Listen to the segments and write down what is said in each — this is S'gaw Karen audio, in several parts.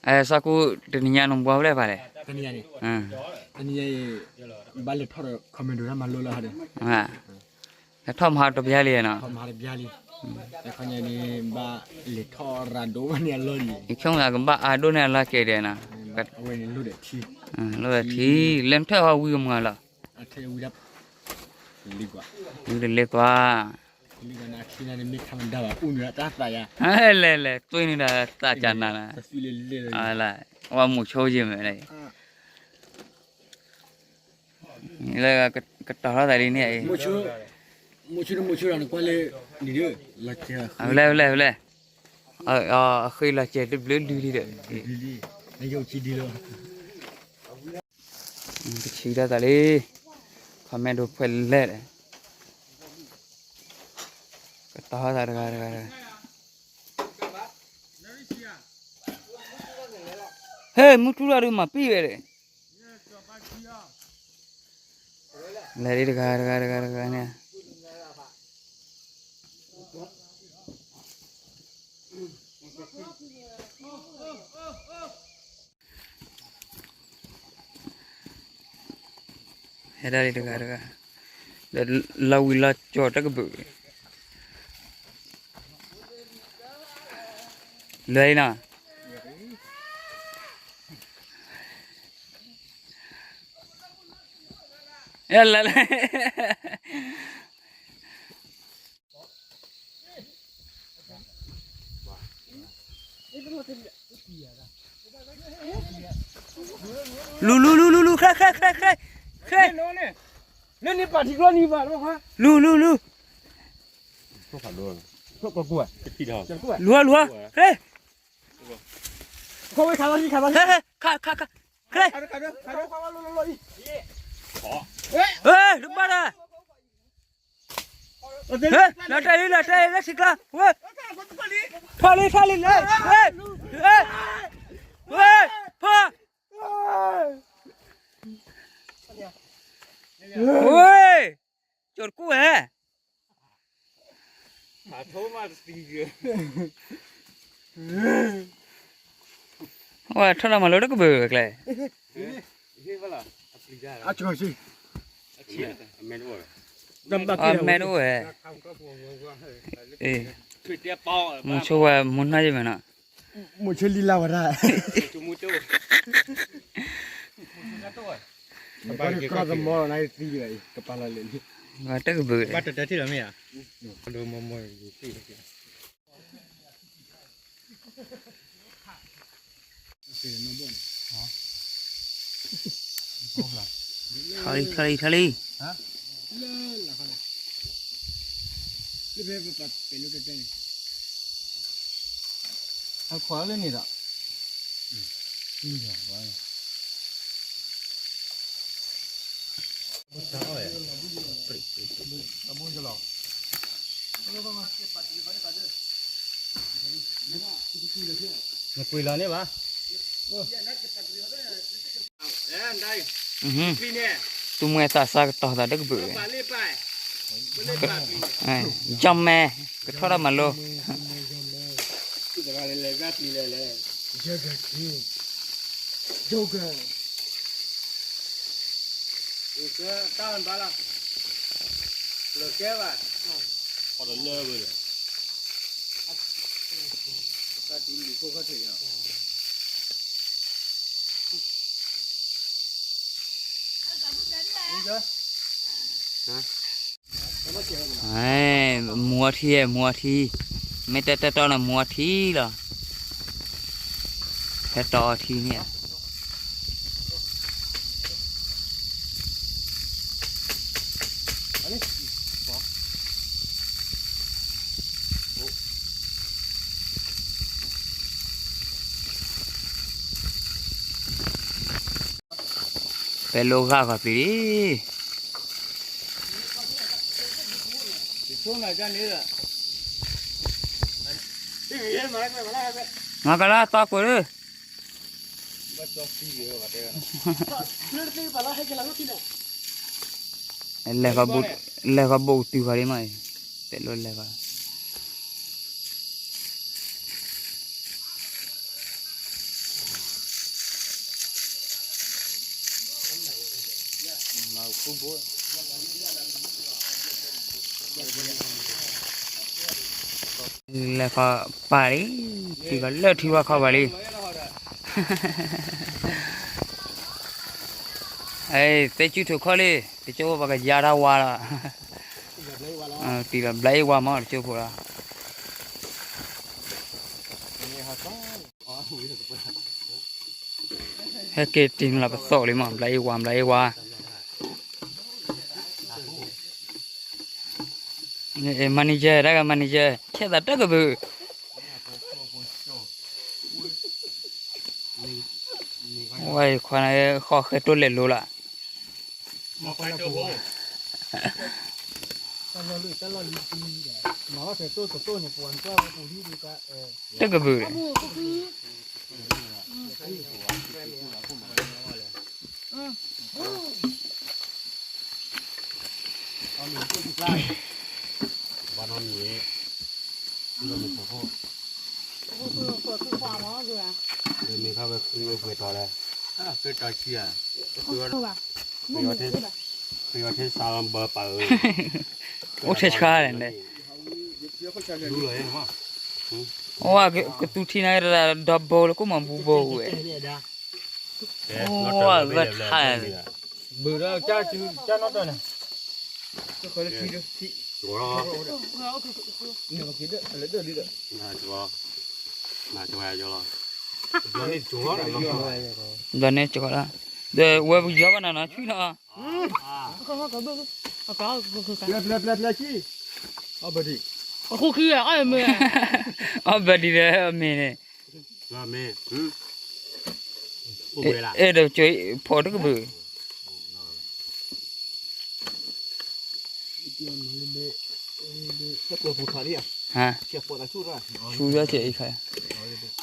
အဲ စီၤကူ တနံၤညါနဘှီဖဲလဲၣ်ဖဲလဲၣ်, တနံၤညါန့ၣ်, တနံၤညါအံၤ ဘၣ်လဲၤထီၣ်ဒီး commando တၢ်မၤလိလီၤဟဲဒီး, လဲၤထီၣ်မဟါတပျၢ်လံနီၤ, ခီမဟါတပျၢ်လံ, အခီညါန့ၣ် ဘၣ်လဲၤထီၣ်ရၤဒိၣ်ဘၣ်န့ၣ်အလီၢ်လံ, ယဆိကမိၣ်သးကဘၣ်အါဒိၣ်န့ၢ်အလီၢ်ကဲဒဲးနီၤ, အဝဲန့ၣ်လိၣ်ဒီးထံ, လိၣ်ဒီးထံ, လဲၤထီၣ်ဟးဝံၤကမၤလီၤ, ဝံၤတလ့ကွၢ်, လဲၤလဲၤ သွ့န့ၢ်ဒီးသးကနၤနီၤ, လၢ ဝဲမိၤဆိယံၤမ့ၢ်, လၢ ကတီၤထီၣ်သးဒ်န့ၣ်, ဖဲလဲၣ်ဖဲလဲၣ်, အဃ့လီၤစဲၤတဘျုးဒုလံဒီး, ကဆံးတၢ်သးလံ, commando ဖဲလဲၣ်ဒီး, ကတီၤထီၣ်သးတဂၤတဂၤတဂၤ ဟဲ မုၢ်ထူၣ်လီၤဒုးမၤပံၣ်ဝဲဒီး, လဲၤဒ်တဂၤတဂၤတဂၤတဂၤန့ၣ်, ဟဲဒၣ်ဒ်တဂၤတဂၤ, ဒီးလီၤဝံၤလီၤကၠီၤတကဘုး, လဲၤအံၤနီၤ, လဲၤလဲၤ လူၤလူၤလူၤလူၤလူၤ ဃဲ ဃဲ ဃဲ ဃဲ ဃဲ, လူၤလူၤလူၤ, လူၤလူၤ, ဃဲ ဃဲ ဃဲ ဃဲ, ဃဲ ဃဲ ဃဲ, ဃဲ, ဃဲ, တဘၣ်တၢ် ဟဲ လီၤတဲာ်လံ လီၤတဲာ်လံ လၢထံကျါ ဝဲ, ထီၣ်လံ ထီၣ်လံ လၢ ဝဲ, ဝဲ, ဝဲ, ဖီ, ဝဲ, ကၠီၤတကူၣ်ဟဲ, ဝဲထီၣ်လီၤမၤလိတကဘၢၣ်ကျဲ, အမဲတအိၣ်ဝဲ, မုဆိဝဲမုၢ်နၢ်ယမဲာ်နီၤ, မုဆိလံလၢဝဲဒၣ်, တကဘၢၣ်, ထီၣ်လံ ထီၣ်လံ ထီၣ်လံ, နကွံာ်လီၤန့ၣ်ဘၣ်, သူမှဲသးစၢ်ကတီၤသးတကဘုး, ယီၢ်မဲ, ကထီၣ်တၢ်မၤလိ, မူအထံ, မူအထံ, မ့ၢ်တဲတဲတီန့ၣ် မူအထံလီၤ, ဟဲတီအထံန့ၣ် ပဲလိာ်ဂာ်ဂီၤပျံၤလံ, မၤကလါသီကွဲးလၢ, လဲၤဃီၤဘိၣ်တုၤဃီၤလံမး, ပဲလိာ်လဲၤဃီၤ လၢ လဲၤခီပာ်လံ, ထံကီၤလၢထံဝါခီပာ်လံ. သ့ၣ်ကူၣ်ထိၣ်ခီလံ, တကၠိဖိပှၤကယါတၢ်ဝါလီၤ. တံၤလီၤဘျါအ့ၣ်ဝါမး တကၠိဖိလီၤ. ဟဲက့ၤတံၤနုာ်လီၤပသီၣ်လံမး ဘျါအ့ၣ်ဝါ ဘျါအ့ၣ်ဝါ. မၤနံၤယဲ တၢ်ဂၤမၤနံၤယဲ ဆဲးသးတၢ်ကဘုး ဝဲခွါန့ၣ် ဃီဃဲတိၢ်လဲၤလိၤလီၤ. တၢ်ကဘုး ဘၣ်နီတမံၤ, ဒီးမ့ၢ်ခါဝဲဃုဝဲပှဲၤတီၤလဲၣ်, ဃုအီၤထ့စါလီၤဘၢပာ်ဧၢ, အိၣ်ထဲဆှါလဲၣ်န့ၣ်, အိၣ်ကသူထံန့ၣ် ဒီဘိလၢကိၣ်မၤဘူဘိဝဲ, အိၣ်ဝဲသထါ ဘုးဒီးကၢ်စုကၢ်နီၣ်တီၢ်န့ၣ်, ဘျီန့ၣ်ကီးလီၤ, ဒီးဝဲပယီၤဘၣ်နၤနီၤ ဆံနီၤ, အီၣ်ဘၢၣ်ဒံးဒီးအမ့ၢ်န့ၣ်, အဲၣ်ဒိးကၠိဖီတကဘုး ဟါ, ဆူယီၤကဲအံၤခါ,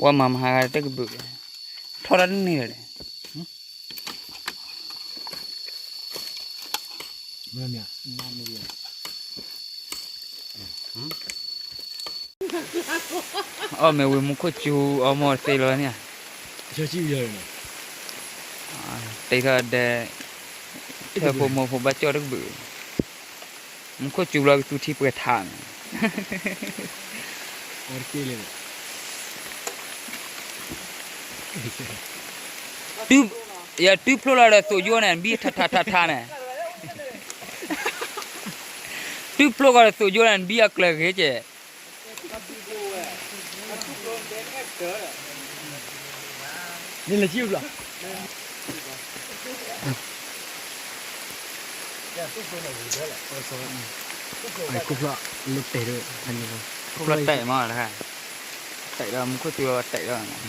ဝဲမၤမဟါဂၤတကဘုး, ထီၣ်တၢ်တန့ၢ်လၢၤဒီး အီၣ်မ့ၢ်ဝံၤမူခိၣ်စူၤအီၤမ့ၢ်သ့လီၤန့ၣ်ဧါ, တဲထီၣ်ဒဲ, ထၢဖိမိၢ်ဖိဘၣ်ကၠီၣ်တကဘုး, မူခိၣ်စူၤလီၤကသူထံပှဲၤထးန့ၣ် ယတုၤဖျိလီၤဒီးသိးယိန့ၣ် နဘံၣ်ထးထးထးထးန့ၣ်, တုၤဖျိကီးဒီးသိးယိန့ၣ် နဘံၣ်အကျၢၤဂ့ၤကဲ, န့ၣ်လၢကံၣ်ဘျီ ခိၣ်ဖျီၣ်လၢတဲာ်ဒီး, ခိၣ်ဖျီၣ်တဲာ်မးတခါ, တဲာ်ဒီးမူခိၣ်စူၤတဲာ်ဒီး,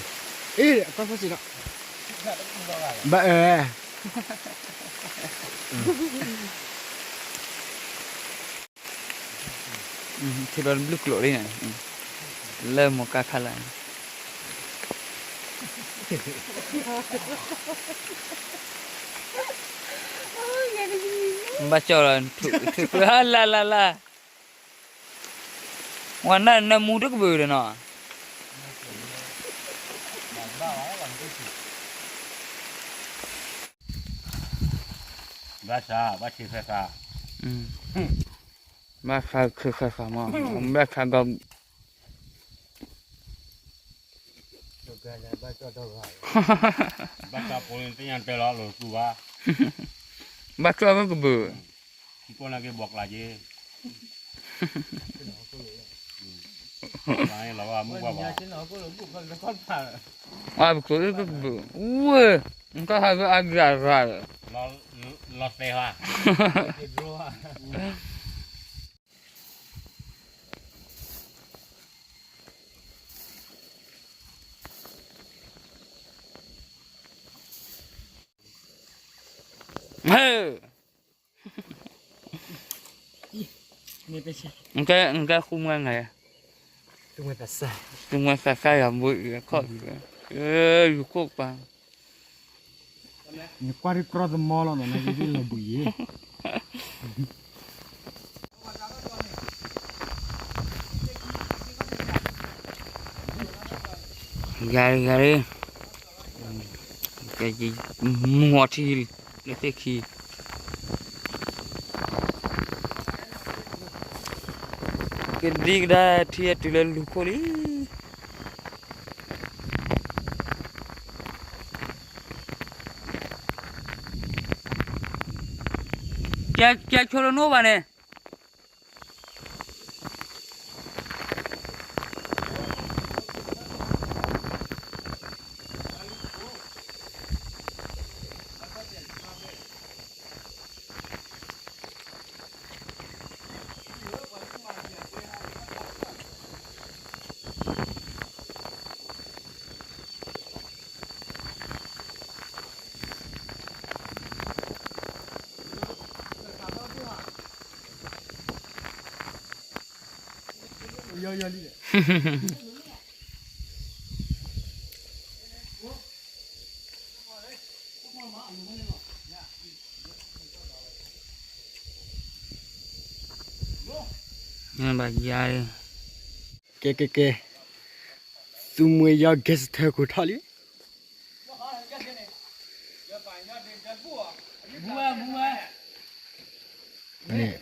အ့ အတၢ်ဖီၣ်စံးဒီး, ဘၣ်အၢ ထံလီၤဘျုးကျိာ်လံန့ၣ်, လၢမိၢ်ကါခါလၢာ်န့ၣ်, ဘၣ်ကၠီၣ်လီၤ, ထုးလၢလၢလၢ, ဝဲနၢ်နၢမူတကဘုးဒီးနီၤ, ဘၣ်ဆၣ်, ဘၣ်ဆၣ်, ဘၣ်ဆၣ်ခၢၣ်ဃၢ်မး, ဘၣ်ဆၣ်ဒီး, ဘၣ်ဆၣ်ဖိလၢသ့ၣ်ညါတဲလီၤလိာ်သူဘၣ်, ဘၣ်ဆၣ်ဝဲကဘုး, ထံကိၢ်နာ်က့ၤဘီကျးက့ၤ, လီၤမုၢ်ဘၣ်ဘၣ်, အပကိးကဘုး, ဝဲ, နကဟးဝဲအဂၤဂၤ, လီၤသဲးဟါ ဟဲ, နကဃုမွဲငါ, ဃုမွဲသးစၢ်ယၤဘိ, ခီၣ်, ယူၤခိၣ်ပၤ နကွၢ်တြီတမီလီၤနီၤ နကသ့ၣ်လီၤဘှံးယဲ, ယၤ, ယၤ, မူအီထံလၢသ့ၣ်ခံ, ကဒံကဒါထံအတုၤလၢလူၤခိၣ်လံ. ကဲ ကဲဆိလၢနအိၣ်ဘၣ်န့ၣ် ဘၣ်ယါ, ကဲ ကဲ ကဲ, သူမှဲယီၤ gangster ခိၣ်ထီၣ်လံ. န့ၣ်,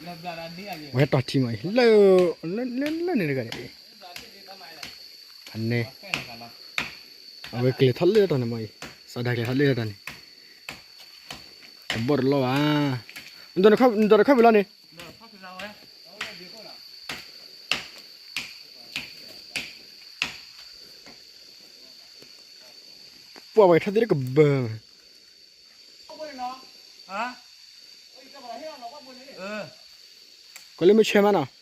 ဝဲတီၢ်ထံမးအံၤ လၢ လၢ လၢန့ၣ်တဂၤန့ၣ်, ဖန့ၣ်, အဝဲကျဲၤထီၣ်လၢတီၢ်န့ၣ်မးအံၤ, စီၤဒၤကျဲၤထီၣ်လၢတီၢ်န့ၣ်, တဘီၣ်တလီၢ်ဘၣ်, နတီၢ်တခီပၤလီၤန့ၣ် ပှၤဝဲထီၣ်သ့ၣ်တကဘၢၣ်, ကွၢ်လၢမုၢ်ဆ့ၣ်မးနီၤ.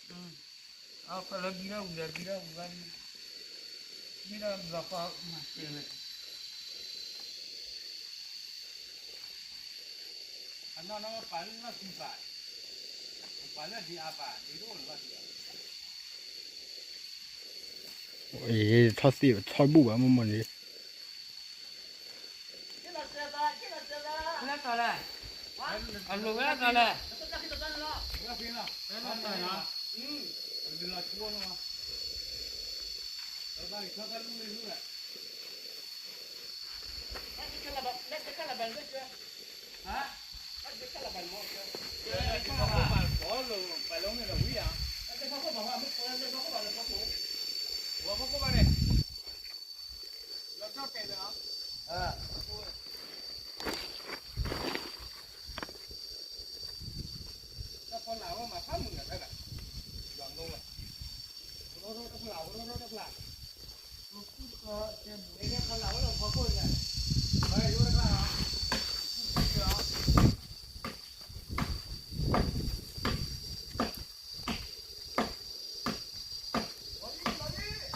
ထီၣ်သ့ၣ်ထီၣ်ဘူၣ်ဘၣ်မ့ၢ်မ့ၢ်န့ၣ်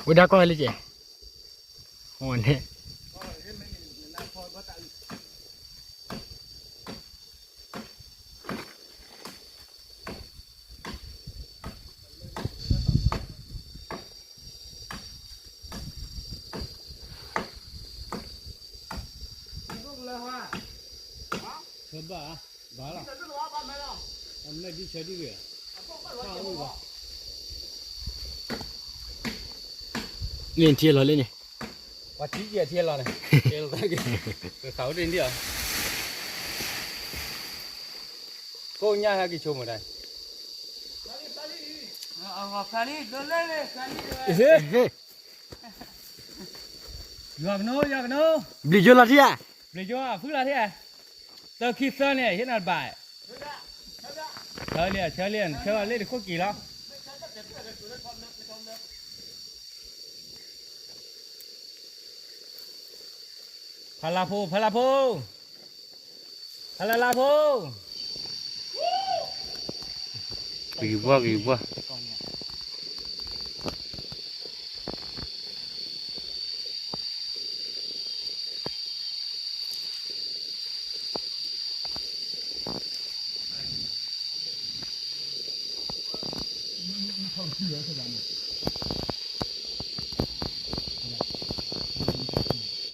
ဝဲဒၣ်ကီၢ်လၢကဲ, ဝဲန့ၣ် ဆၢဘၣ်, ဘၣ်လီၤ, အမဲာ်ဒ်ဆၢဒ်ဂ့ၤ, လ့ၣ်ထံလီၤလ့ၣ်န့ၣ်, ပှၤထံကဲထံလီၤန့ၣ်, ကဲလီၤတၢ်က့ၤ, ကခးဝဲဒ်န့ၣ်ဒ်အီၤ, ကိးညါဟဲက့ၤဆိကမိၣ်တၢ်, ဖျါလံ, ဖျါလံ, ဒိလၢလၢဖျါလံ, ယွၤကနိ ယွၤကနိ, ဘျံးယိလီၤထံဧါ, ဘျံးယိဖုလီၤထံဧါ, သၢခံသၢန့ၣ် ဟ့ၣ်နၤတဘၣ်, ဆၢလံ ဆၢလံ ဆၢလံလ့ၣ်တခိၣ်က့ၤလီၤ, ဖးလၢဖိ ဖးလၢဖိ, ဖးလၢလၢဖိ, ဂ့ၤဘှီ ဂ့ၤဘှီ.